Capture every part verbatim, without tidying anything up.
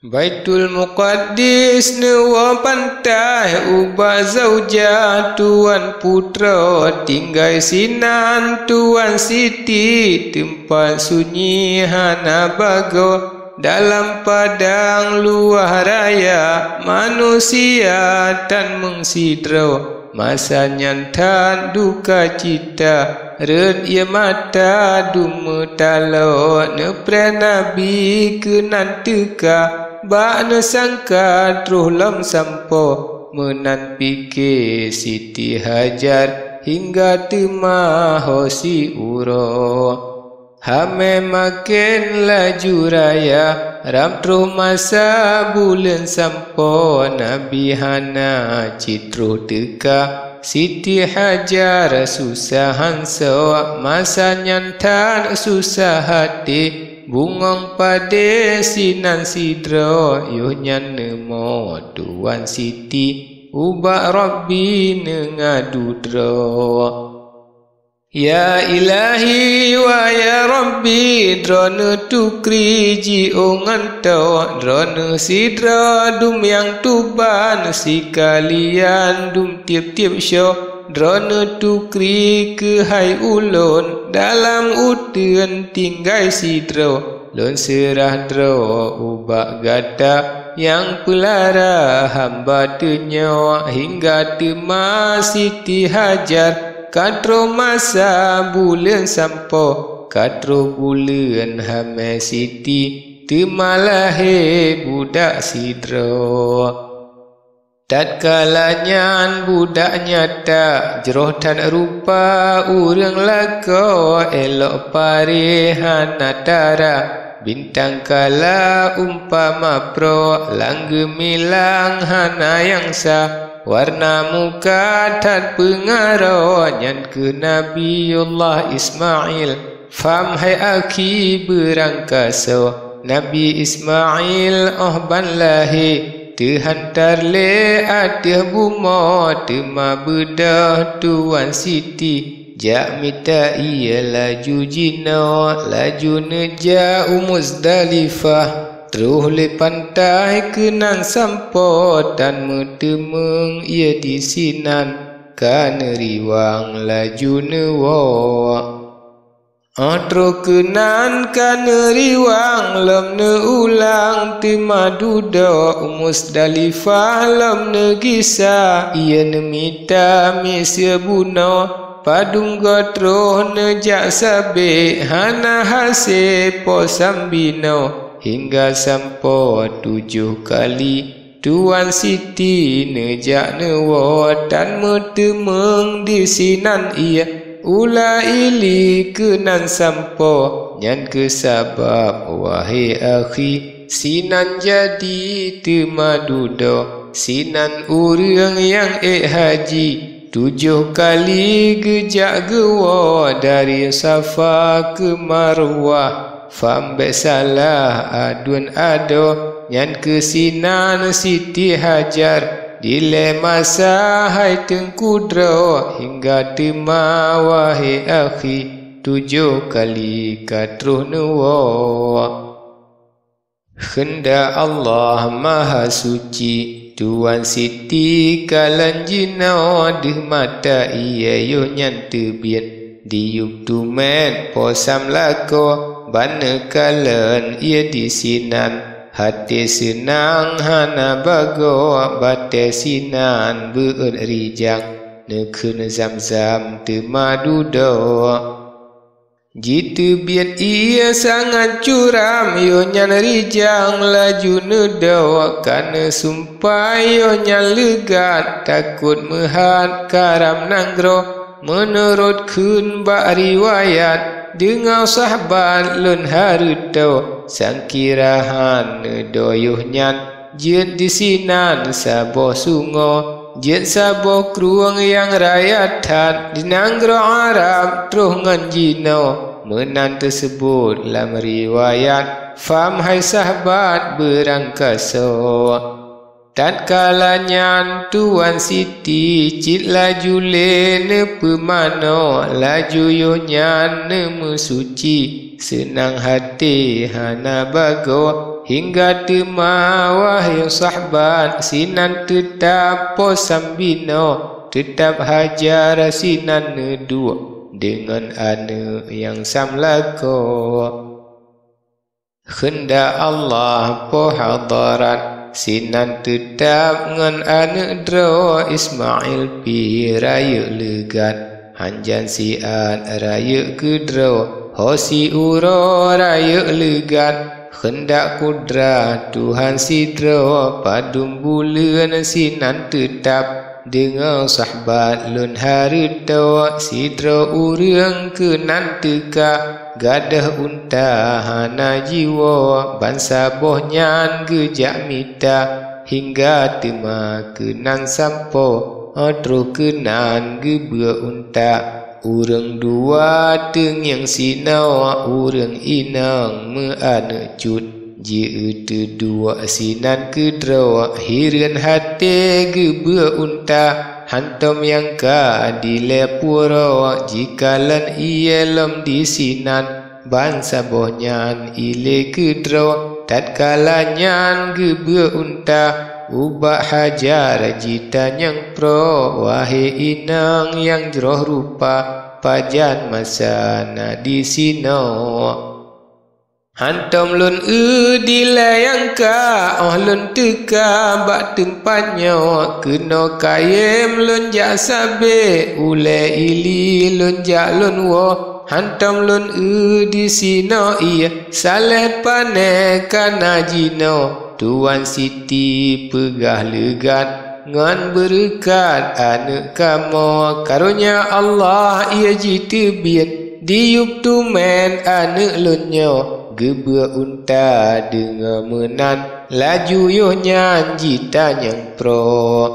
Baitul Muqaddis neuwoe pantai ubak zaujah tuan putroe, tinggai sinan tuan siti, teumpat sunyi hana bagoe. Dalam padang luwah raya, manusia tan meusidroe. Masa nyan that duka cita, rhot ie mata dum meutalok, neupreh Nabi keunan teuka, bak neusangka troh lom sampoe. Meunan pike Siti Hajar, hingga teuma ho siuroe. Hamé maken laju raya, rab troh masa buleuen sampoe, Nabi hana cit troh teuka. Siti Hajar susah hansoe, masa nyan that susah até, bungong padé sinan sidroe, yoh nyan neumoe tuan siti, ubak Rabbi neungadu droe. Ya Ilahi wa ya Rabbi, droeneuh tukri jiôh ngon tok, droeneuh sidroe dum nyang tuban, sikalian dum tieb-tieb syoe, droeneuh tukri keuhai ulôn, dalam uteuen tinggai sidroe. Lôn seurah droe ubak gata nyang peulara hamba teunyoe, hingga teuma Siti Hajar ka troh masa buleuen sampoe, ka troh buleuen hamé siti, teuma lahé budak sidroe. Tatkala nyan budak nyata, jroh that rupa ureuëng lakoe, élok paré hana tara, bintang kala umpama proe, lam geumilang hana nyang sa, warna muka that peungaroe, nyan keuh Nabiullah Ismail. Fam hai akhi beurangkasoe, Nabi Ismail óh ban lahé, teuhantar lé ateueh bumoe, teuma beudôh tuan siti, jak mita ie laju jinoe, laju neujak u Muzdalifah, troh lé pantai keunan sampoe, tan meuteumeung ie disinan, ka neuriwang laju neuwoe. Óh troh keunan ka neuriwang lom neuulang, teuma dudoe u Muzdalifah lom neugisa, ie neumita miseue bunoe, padum goe troh neujak sabé, hana hasé po sambinoe, hingga sampoe tujoh kali. Tuan siti neujak neuwoe, tan meuteumeung disinan ie, ula ili keunan sampoe, nyan keuh sabab, wahé akhi, sinan jadi teuma dudoe, sinan ureuëng nyang ék haji, tujoh kali geujak geuwoe dari Safa keu Marwah. Fam bék salah aduen adoe, nyan keuh sinan Siti Hajar, dilée masa hai teungku droe, hingga teuma wahé akhi, tujoh kali ka troh neuwoe. Keundak Allah Mahasuci, tuan siti kalon jinoe deuh mata ie yoh nyan teubiet. Diyueb tumét po sam lakoe, ban neukalon ie disinan. Haté seunang hana bagoe, batée sinan beuet rijang, neukheun zam-zam teuma dudoe. Jiteubiet ie sangat curam, yoh nyan rijang laju neudoe, ka neusumpai yoh nyan leugat, takot meuhat karam nanggroe. Meunurot kheun bak riwayat, deungoe sahabat lôn hareutoe, sangkira han neudoe yoh nyan. Jeuet disinan saboh sungoe, jeuet saboh krueng nyang raya that, di nanggroe Arab troh ngon jinoe, meunan teuseubot lam riwayat, fam hai sahabat beurangkasoe. Tatkala nyan tuan siti cit laju lé neupeumanoe, laju yoh nyan neumeusuci, seunang haté hana bagoe, Hingga teuma, wahé sahbat, sinan teutab po sambinoe, teutab Hajar sinan neuduek deungon aneuëk nyang samlakoe. Keundak Allah po hadarat, sinan teutab ngon aneuëk droe Ismail pih rayeuk leugat. Hanjan siat rayeuk keudroe, ho siuroe rayeuk leugat. Keundak kudrat Tuhan sidroe, padum buleuen sinan teutab. Deungoe sahbat lôn hareutoe, sidroe ureuëng keunan teuka. Gadôh unta hana jiwoe, bansaboh nyan geujak mita. Hingga teuma keunan sampoe, troh keunan geubeuet unta. Ureuëng dua teungieng sinoe, ureuëng inong meu aneuëk cut. Jieu teuduek sinan keudroe, hireuen haté geubeuet unta. Hantom nyang ka dilée puroe, jikalon ié lom disinan. Bansaboh nyan ilée keudroe, tatkala nyan geubeuet unta. Ubak Hajar jitanyong proe, wahé inong nyang jroh rupa, pajan masa na disinoe. Hantom lôn eu dilée nyang ka, óh lôn teuka bak teumpat nyoe. Keunoe kayém lôn jak sabé, ulée ili lôn jak lôn woe. Hantom lôn eu disinoe ié, saléh pané kana jinoe. Tuan Siti peugah leugat ngon beureukat aneuëk kamoe. Karonya Allah ié jiteubiet, diyueb tumén aneuëk lôn nyoe. Geubeuet unta deungoe meunan, laju yoh nyan jitanyong proe.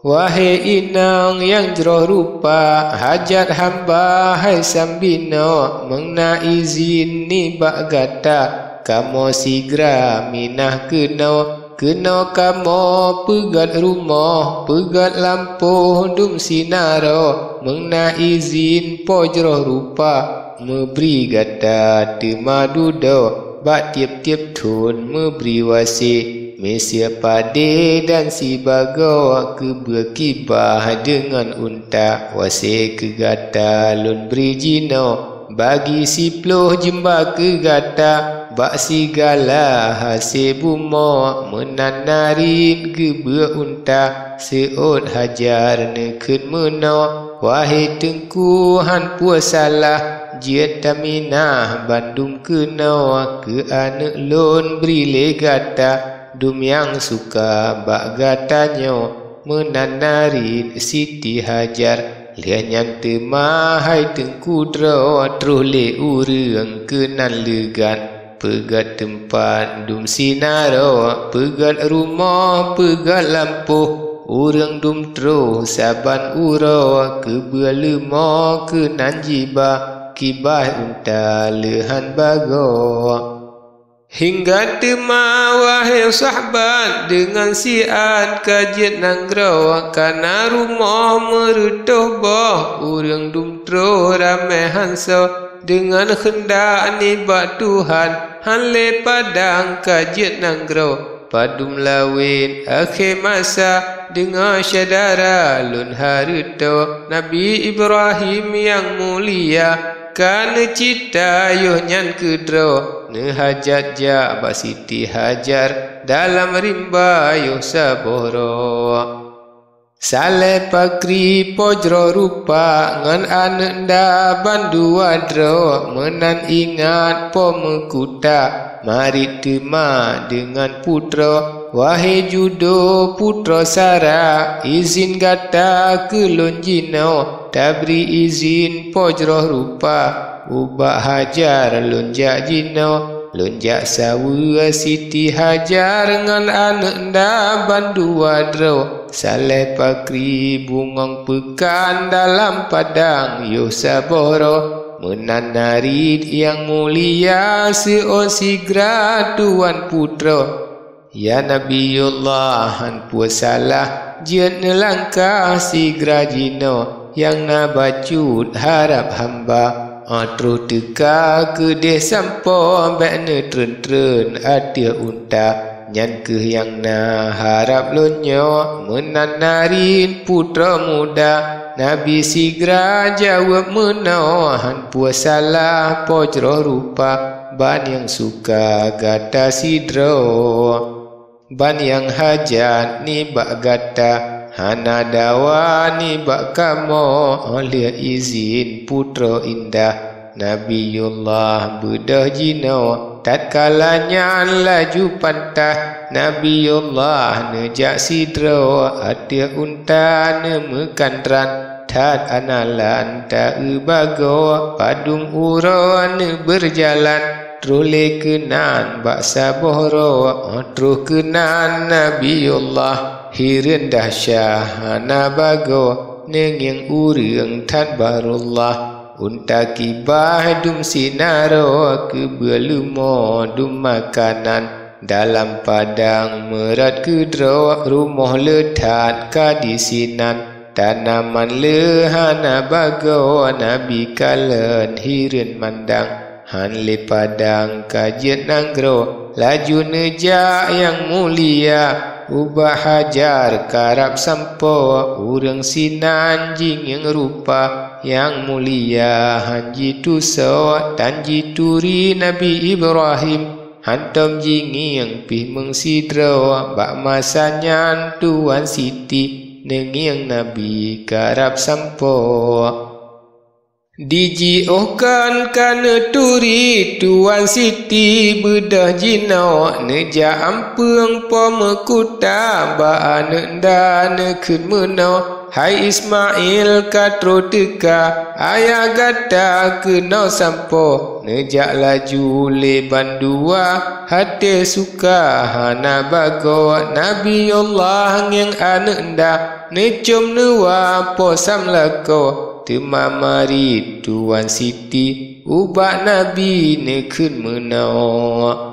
Wahé inong nyang jroh rupa, hajat hamba hai sambinoe, meuna izin nibak gata, kamoe sigra minah keunoe. Keunoe kamoe peugét rumoh, peugét lampôh dum sinaroe, meuna izin po jroh rupa, meubri gata teuma dudoe. Bak tieb-tieb thon meubri wasé, miseue padé dan sibagoe, keubeuet kibah deungon unta. Wasé keu gata lôn bri jinoe, bagi siploh jeumba keu gata. Bak sigala hasé bumoe, meunan narit geubeuet unta. Seuôt Hajar neukheun meunoe, wahé teungku, han peue salah, jeuet taminah bandum keunoe. Keu aneuëk lôn bri lé gata, dum nyang suka bak gata nyoe. Meunan narit Siti Hajar. Lheueh nyan teuma hai teungku droe, troh lé ureuëng keunan leugat. Peugét teumpat dum sinaroe, peugét rumoh, peugét lampôh. Ureuëng dum troh saban uroe, keubeuet leumo keunan jiba, kiban unta leuhan bagoe. Hingga teuma, wahé sahbat, deungon siat ka jeuet nanggroe, kana rumoh meureutôh boh, ureuëng dum troh ramé hansoe. Deungon keundak nibak Tuhan, han lé padang ka jeuet nanggroe. Padum laén akhé masa, deungoe syedara lôn hareutoe, Nabi Ibrahim nyang mulia ka neucita yoh nyan keudroe, neuhajat jak bak Siti Hajar dalam rimba yoh saboh droe. Saleh Pakri po jroh rupa ngon aneuëk nda bandua droe, meunan ingat po meukuta, marit teuma deungon putroe. Wahé judo putroe Sara, izin gata keu lôn jinoe, tabri izin po jroh rupa. Ubak Hajar lôn jak jinoe, lôn jak saweue Siti Hajar ngon aneuëk nda bandua droe. Saleh Pakri bungong peukan dalam padang yoh saboh droe. Meunan narit nyang mulia, seuôt sigra tuwan putroe. Ya Nabiullah, han peue salah, jeuet neulangkah sigra jinoe, nyang na bacut harab hamba. Óh troh teuka keudeh sampoe, bék neutreun-treun ateueh unta. Nyan kheueh nyang na harab lôn nyoe, meunan narit putroe muda. Nabi sigra jaweueb meunoe, han peue salah po jroh rupa. Ban nyang suka gata sidroe, ban nyang hajat nibak gata, hana dawa nibak kamoe. Óh lheueh izin putroe indah, Nabiullah beudôh jinoe. Tatkala nyan laju pantah, Nabiullah neujak sidroe, ateueh unta neumeukan ran. That aneuëk lam ta-eu bagoe, padum uroe neubeurjalan. Troh lé keunan bak saboh roe, óh troh keunan Nabiullah. Hireuen dahsyat hana bagoe, neungieng ureuëng that barullah. Unta kiban dum sinaroe, keubeue leumo dum makanan. Dalam padang meurat keudroe, rumoh le that ka disinan. Tanaman le hana bagoe, Nabi kalon hireuen mandang. Han lé padang ka jeuet nanggroe, laju neujak nyang mulia. Ubak Hajar karab sampoe, ureuëng sinan jingieng rupa. Nyang mulia han jitusoe, tan jituri Nabi Ibrahim. Hantom jingieng pih meusidroe, bak masa nyan Tuan Siti neungieng Nabi karab sampoe. Dijiôh kon ka neuturi Tuan Siti beudôh jinoe, neujak ampeueng po meukuta, bak aneuëk nda neukheun meunoe. Hai Ismail, ka troh teuka, ayah gata keunoe sampoe. Neujak laju lé bandua, até suka hana bagoe. Nabiullah ngieng aneuëk nda, neucom neuwa po sam lakoe. Teuma marit Tuan Siti, ubak Nabi neukheun meunoe.